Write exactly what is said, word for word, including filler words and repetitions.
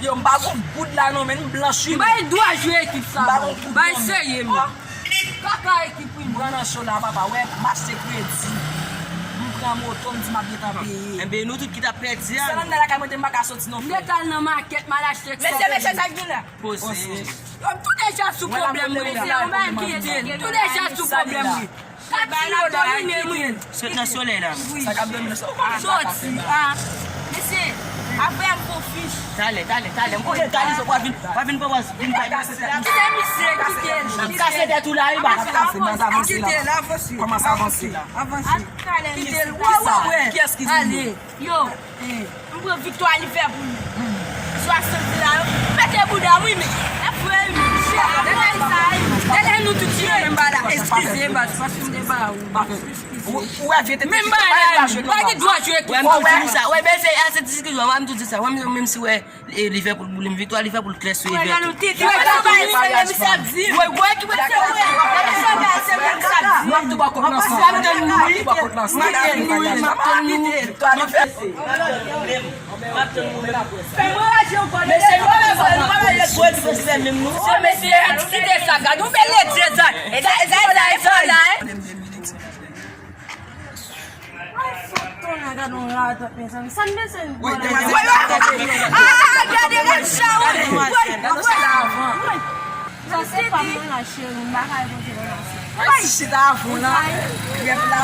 Yo, m pa gon goud la non, men m blanch wi. M bay dwa jwe ekip sa. M pa gon goud. Bay serye, men. Kaka ekip wi. M pran nan cho la, papa. Wè, match se kredi. M pran moto, m di m ap gentan peye. Enben, nou tout ki t ap pèdi a. Sèl anndan lakay mwen te m pa ka soti non. M gentan al nan makèt, m al achte. Mesye, mesye, sa k gen la? Poze. Yo, m tou deja sou pwoblèm wi. Mesye, ou menm kite l. Tou deja sou pwoblèm wi. Sot nan solèy la. Soti. Mesye, apre m fon fich. Talè, talè, talè. M konnen talè, w a vin, w a vin pran pòz, vin bay misye. Kite misye, kite l. N ap kase tèt ou la wi, ba. Kite l, avanse. Kòmanse avanse. Avanse. Kite l. Wè, wè, wè. Kiyès ki di? Ale. Yo, m pran viktwa Livèpoul. Swasann la, yo pete bouda m wi, men. E vre wi, men. Bagay sa wi. Tèlè nou tout tire menm bagay la. Eskize, baz, paske m te ba ou. Ou wè vye te. Menm bagay la, pa gen dwa jwe ekip. Wè, m tou di sa. Wè, men se a se diskisyon. Wè, m tou di sa. Wè, menm si wè e Livèpool boule m viktwa, Livèpool klè sou Everton. Wè, wè ki mwen se wè. M ap tou ba kòb nan san. M ap tou ba kòb nan san. M ap tann nou wi, m ap tann nou. Mesye, nou pa bezwen, nou pa bezwen jwe di fè menm nou. Mesye, kite sa, gade yon bèl ledi sa. E sa, e sa, e sa, e sa la, hein? Ay, fout tonè, gade yon radòt, mezanmi. Sa n bezwen bò la? Ah, gade yon chan, wi. Wi, wi. Sa se pa mwen la, cheri, m pa ka repoze nan la. Ay, chita avon la. Yèp la.